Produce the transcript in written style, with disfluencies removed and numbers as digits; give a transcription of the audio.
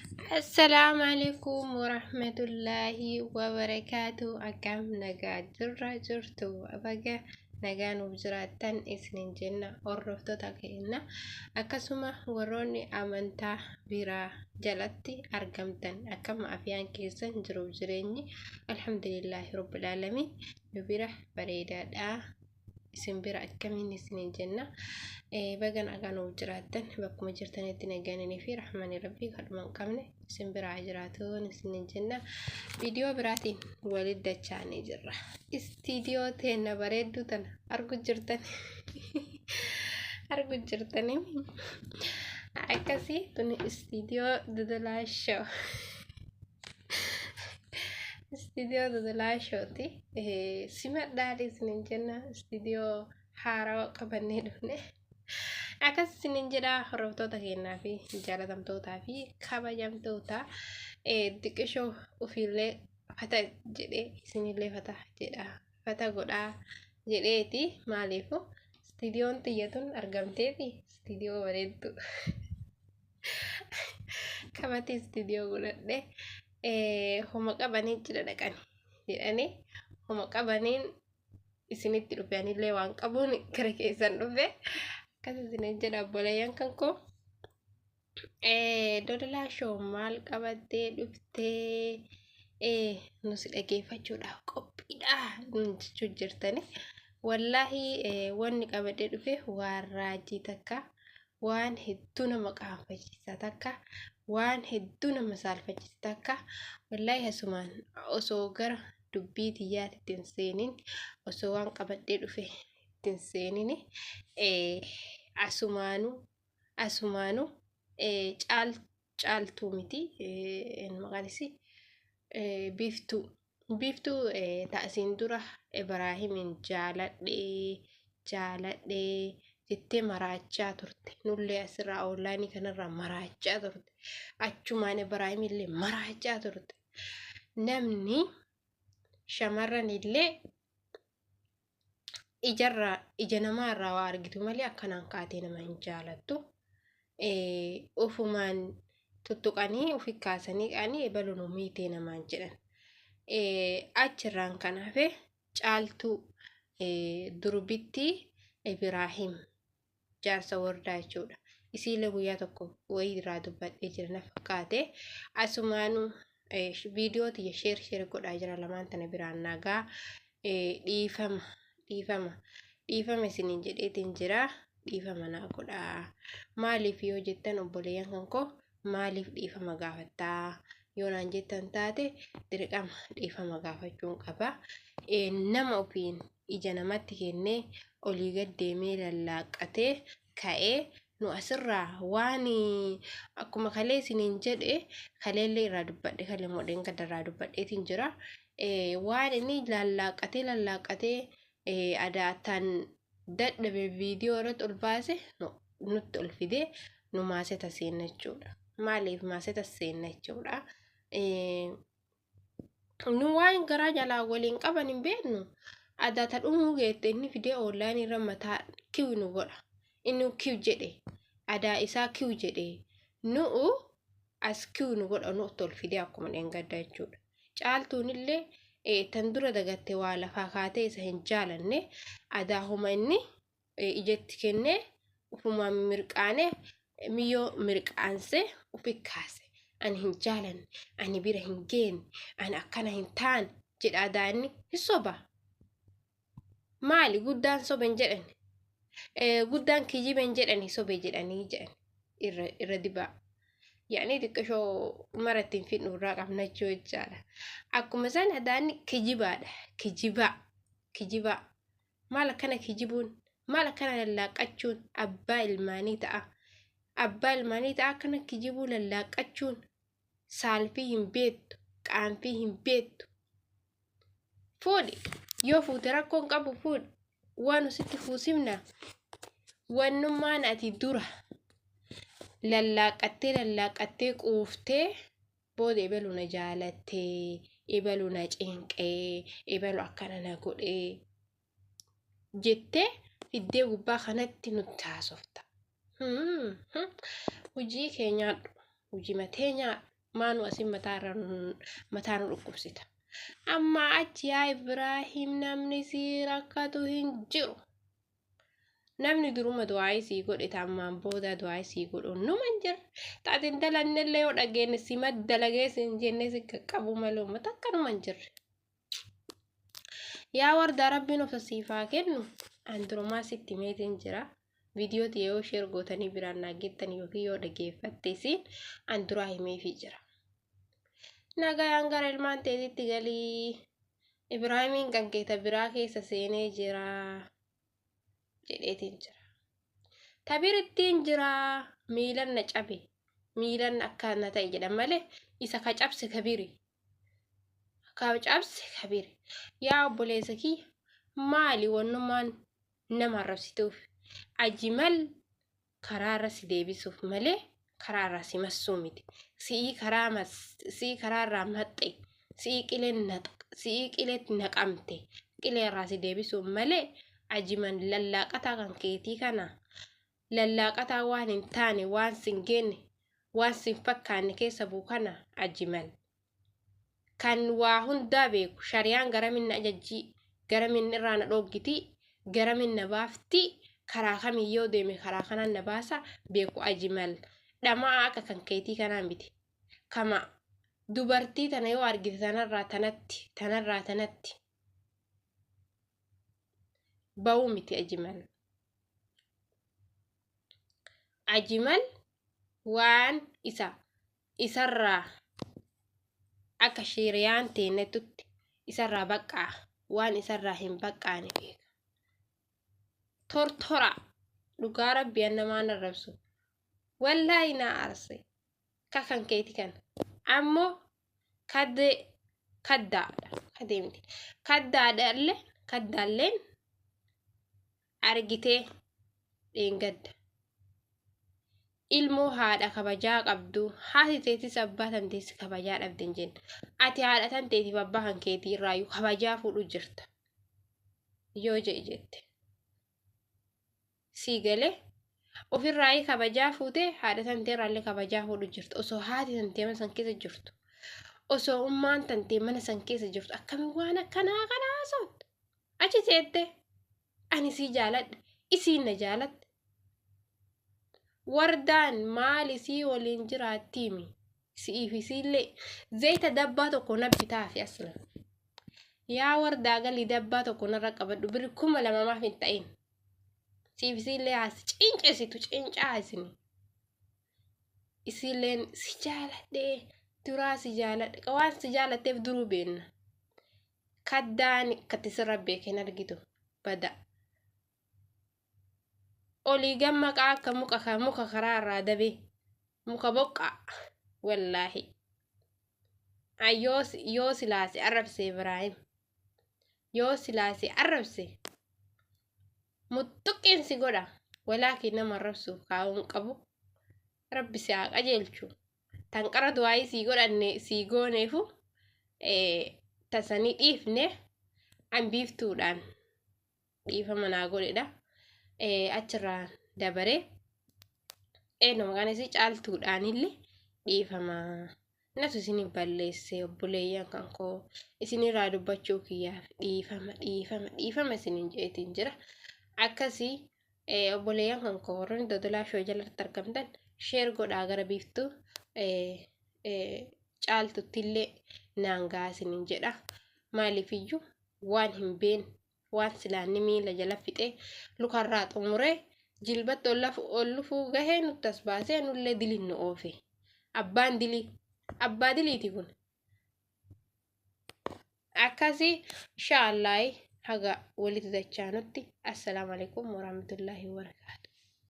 Assalaamu alaikum warahmatullaahi wabarakaatu. Akkam nagaa jirra jirtu? Baga nagaa nuuf jiraattan isinin jenna, hordoftoota keenya, akkasuma warroonni amantaa biraa jalatti argamtan, akkam afiyaan keessan, jiruuf jireenyi? Alhamdulillaahi rabbil aalamiin, nu bira bareedaadha. Isin bira akkamiin isinin jenna. Baga nagaa nuuf jiraattan. Bakkuma jirtanitti nagaanii fi rahmanii rabbii kadhuma hin qabne isin biraa jiraatuun isinin jenna. Viidiyoo biraatiin walitti dachaanii jirra. Istiidiyoo teenna bareedduu tana argu jirtan, argu jirtanii. Akkasii tuni istiidiyoo Dodolaa Show. Istiidiyoo Dodolaa Showti. Simadhaa isinin jenna, istiidiyoo haarawaa qabannee dhufne. Akkas isinin jedha, hordoftoota keenyaa fi jaalatamtootaa fi kabajamtoota. Xiqqishoo ofiillee fata jedhee isinillee fata jedha, fata godhaa jedheeti. Maaliifu istiidiyoon tiyya tun argamteeti, istiidiyoo bareedduu qabate, istiidiyoo godhadhe. Homa qabanii cidha dhaqani jedhanii, homa qabaniin isinitti dhufe. Anillee waan qabuun gara keessan dhufe. Akkas isinin jedha, obboleeyyan kan koo. Dodolaa Show maal qabattee dhuftee, nu si dhageeffachuudhaaf qophiidha jechuu jirtani. Wallaahi wanni qabadhee dhufe waan raajii takka, waan hedduu nama qaanfachiisa takka, waan hedduu nama saalfachiisa takka. Wallaahi asumaan osoo gara dubbii tiyyaatitti hin seenin, osoo waan qabadhee dhufe itti hin seenin, asumaanuu caaltuu miti, maqaan isii Biiftuu. Biiftuu taasiin dura Ibraahimin jaaladhee jaaladhee jettee maraachaa turte. Nullee asirraa onlaayinii kanarraa maraachaa turte. Achumaan Ibraahimillee maraachaa turte. Namni shamarran illee ijarraa, ija namaa irraa waa argitu malee akkanaan kaatee nama hin jaalattu. Ufumaan tuttuqanii ufi kaasanii qaanii ebalu nu miitee namaan jedhan. Achirraan kan hafe Caaltuu durbitti Ibraahim jaarsa wardaa jechuudha. Isiilee guyyaa tokko wayii irraa dubbadhee jira na fakkaate. Asumaanuu viidiyoo tiyya share share godhaa jira, lamaan tana biraan nagaa. Dhiifama, dhiifama, dhiifama isiniin jedheetiin jira. Dhiifama naa godhaa. Maaliif yoo jettan, obboleeyyan kan koo, maaliif dhiifama gaafattaa yoo naan jettan taate, dirqama dhiifama gaafachuun qaba. Nama ofiin ija namatti kennee olii gad deemee lallaaqqatee ka'ee, nu asirraa waan akkuma kalee isiniin jedhe, kaleellee irraa dubbadhe, kalee modheen gad irraa dubbadheetiin jira. Waan inni lallaaqqatee lallaaqqatee adaattaan dadhabe viidiyoo irratti ol baase nutti ol fidee nu maaseta seenna jechuudha. Maaliif maaseta seenna jechuudha? Nu waan garaa jalaa waliin qaban hin beeknu. Adaata dhumuu geette inni fidee onlaayinii irra mataa kiw nu godha. Inni kiw jedhe, adaa isaa kiw jedhe, nu'u as kiw nu godha, nutti ol fidee akkuma dheengadda jechuudha. Caaltuun illee tan dura dagatte, waa lafaa kaatee isa hin jaalanne. Adaa homa inni ijatti kennee ufumaan mirqaane, miyyoo mirqaansee ufi kaase. Ani hin jaalanne, ani bira hin geenne, ani akkana hin taane jedha. Adaa inni hin soba. Maali, guddaan sobe hin jedhani. Guddaan kijibe hin jedhani, sobe jedhanii jedhan irra irra dibaa. Yaani xiqqishoo mara ittiin fidnu irraa qabna jechaadha. Akkuma isaan adaanni kijibaadha. Kijibaa. Kijibaa. Maal akkana kijibuun? Maal akkana lallaaqqachuun? Abbaa ilmaanii ta'a. Abbaa ilmaanii ta'a akkana kijibuu, lallaaqqachuun, saalfii hin beektu, qaanfii hin beektu. Fuudhi. Yoo fuute rakkoon qabu, fuudhi. Waan sitti fuusifna. Wannummaan ati dura lallaaqqattee lallaaqqattee quuftee booda ebalu na jaalattee, ebalu na cinqee, ebalu akkana na godhee jettee fiddee gubbaa kanatti nutti haasofta. Hojii kee nyaadhu. Hujii matee nyaadhu. Maanu asin mataa irra mataa nu dhukkubsita. Amma achi yaa Ibraahim namni sii rakkatu hin jiru. Namni duruma du'aayii sii godhe ammaan booda du'aayii sii godhu numa hin jirre. Taatiin dalannellee yoo dhageenye si maddalagee siin jennee si qaqqabu malee uummata akkanuma hin jirre. Yaa wardaa rabbiin obsa siif haa kennu. An durumaa sitti meetiin jira. Viidiyoo tiyya yoo sheer gootanii biraan naa geettan yookiin yoo dhageeffatte isiin an duraa himeefii jira. Nagayaan gara ilmaan teetitti galii. Ibraahimiin kan keeta biraa keessa seenee jira jedheetiin jira. Tabirittiin jira miilan na cabe miilan akka na ta'e jedhan malee isa ka cabse kabiri. Ka cabse kabiri. Yaa obboleessa kiyya maali wannummaan nama arrabsituuf ajimal karaarra si deebisuuf malee karaarraa si massuu miti. Si'ii karaa mas si'ii karaarraa maxxe si'ii qileen si'ii qileetti naqamte qileerraa si deebisuuf malee ajiman lallaaqataa kan keetii kana lallaaqataa waan hin taane waan sin geenne waan sin fakkaanne keessa buu kana ajimal. Kan waa hundaa beeku shariyaan garamin na ajajjii garamin irraa na dhooggitii garamin na baaftii karaa kamiin yoo deeme karaa kanaan na baasa beeku ajimal dhama'aa akka kan keetii kanaa miti kama dubartii tana yoo argite tanarraa tanatti tanarraa tanatti ba'uu miti ajimal ajimal waan isa isarraa akka shiriyaan teennetutti isarraa baqqaa waan isarraa hin baqqaane beeka. Tortora dhugaa rabbi an namaan arrabsu wallaahi naa arse kakan keeti kana ammoo kaddee kaddaadha kaddee miti kaddaadha kaddaalleen argitee dheengadda ilmoo haadha kabajaa qabdu haati teetis abbaa tanteessi kabajaa dhabde hin jenne ati haadha tanteetiif abbaa kan keetii irraayyuu kabajaa fuudhu jirta yoo je'e jette sii galee ofirraayii kabajaa fuutee haadha tantee irraallee kabajaa fuudhu jirta osoo haati tantee mana san keessa jirtu osoo ummaan tantee mana san keessa jirtu akkamiin waan akkanaa kana haasofta achi teette ani sii jaaladhe isiin na jaalatte Wardaan maal isii waliin jiraattiimi si'iif isiillee zayita dabbaa tokko na bitaafi aslan yaa wardaa galii dabbaa tokko narra qabadhu birri 2000 maaf hin ta'in siif isiillee haas cincesitu cincaa isini isiilleen si jaaladhe duraa si jaaladhe waan si jaalatteef duruu beenna kaddaan akkatti sirra beekeen argitu bada olii gad maqaa akka muka muka karaa irraa dabee muka boqqaa wallaahi yoo silaase arrabse Ibraahim yoo silaase arrabse muxuqqeen si godha walaakin nama arrabsuuf kaa'uun qabu rabbi si haa qajeelchu tanqara du'aayii sii godhanne sii gooneefu tasanii dhiifne an biiftuudhaan dhiifama naa godhedha. Achirraa dabaree eenyu maqaan isii caaltuudhaanillee dhiifama. Natu isin balleesse obboleeyyan kan koo isinirraa dubbachuu kiyyaaf dhiifama dhiifama dhiifama isiniin jeetiin jira. Akkasii obboleeyyan kan koo warroonni dodolaa shoo jalatti argamtan sheer godhaa gara biiftuu caaltuttillee naan gahaa isiniin jedha. Maaliifiyyuu waan hin beekne waan silaanni miila jala fixee lukarraa xumuree jilbatti ol lufuu gahee nutti as baasee nullee diliin nu oofe. Abbaan dilii abbaa diliiti kun. Akkasii inshaallah haga walitti dachaanutti assalaamu alaikum warahmatullaahi wabarakaatu.